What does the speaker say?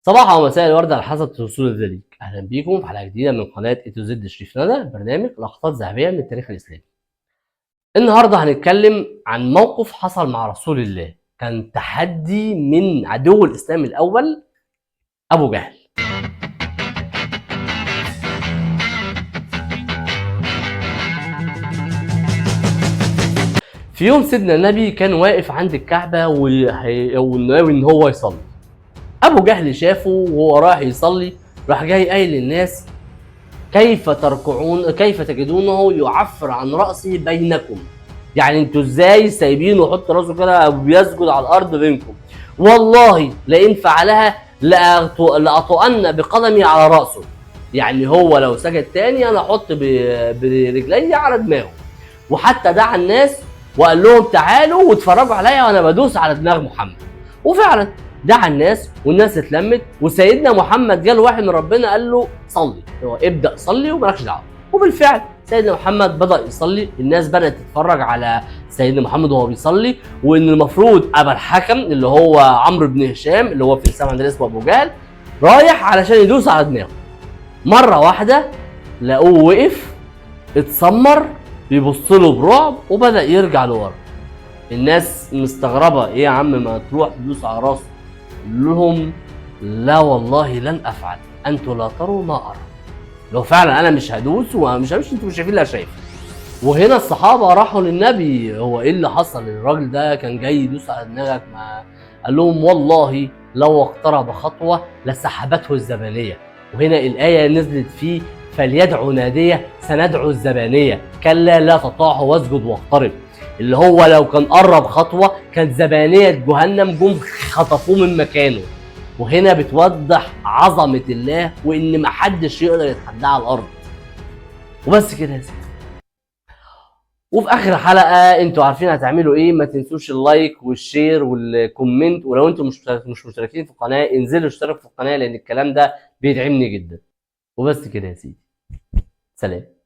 صباح ومساء الورد على حسب توصول ذلك. اهلا بيكم في حلقة جديدة من قناة A to Z شريف ندى، برنامج لقطات ذهبية من التاريخ الاسلامي. النهارده هنتكلم عن موقف حصل مع رسول الله، كان تحدي من عدو الاسلام الاول ابو جهل. في يوم سيدنا النبي كان واقف عند الكعبة وناوي ان هو يصلي. ابو جهل شافه وهو رايح يصلي، راح جاي قايل للناس: كيف تركعون، كيف تجدونه يعفر عن راسه بينكم؟ يعني انتوا ازاي سايبينه يحط راسه كده وبيسجد على الارض بينكم؟ والله لئن فعلها لأطؤن بقدمي على راسه. يعني هو لو سجد تاني انا احط برجلي على دماغه. وحتى دعا الناس وقال لهم: تعالوا واتفرجوا عليا وانا بدوس على دماغ محمد. وفعلا دعا الناس والناس اتلمت، وسيدنا محمد جاله واحد من ربنا قال له: صلي، هو ابدا صلي ومالكش دعوه. وبالفعل سيدنا محمد بدا يصلي، الناس بدات تتفرج على سيدنا محمد وهو بيصلي، وان المفروض ابا الحكم اللي هو عمرو بن هشام اللي هو في الاسلام عندنا اسمه ابو جهل رايح علشان يدوس على دماغه. مرة واحدة لقوه وقف اتسمر بيبص له برعب وبدا يرجع لورا. الناس مستغربه: ايه يا عم ما تروح تدوس على راسه؟ قال لهم: لا والله لن افعل، انتوا لا تروا ما ارى. لو فعلا انا مش هدوس ومش همشي، انتوا مش شايفين اللي انا شايفه. وهنا الصحابة راحوا للنبي: هو ايه اللي حصل؟ الراجل ده كان جاي يدوس على دماغك. ما قال لهم: والله لو اقترب خطوة لسحبته الزبانيه. وهنا الايه نزلت فيه: فليدعو ناديه سندعو الزبانيه، كلا لا تطاعه واسجد واقترب. اللي هو لو كان قرب خطوة كان زبانية جهنم جم خطفوه من مكانه. وهنا بتوضح عظمه الله وان محدش يقدر يتحداه على الارض. وبس كده يا سيدي. وفي اخر حلقة انتوا عارفين هتعملوا ايه، ما تنسوش ال like وال share وال comment، ولو انتوا مش مشتركين في القناة انزلوا اشتركوا في القناة لان الكلام ده بيدعمني جدا. وبس كده يا سيدي، سلام.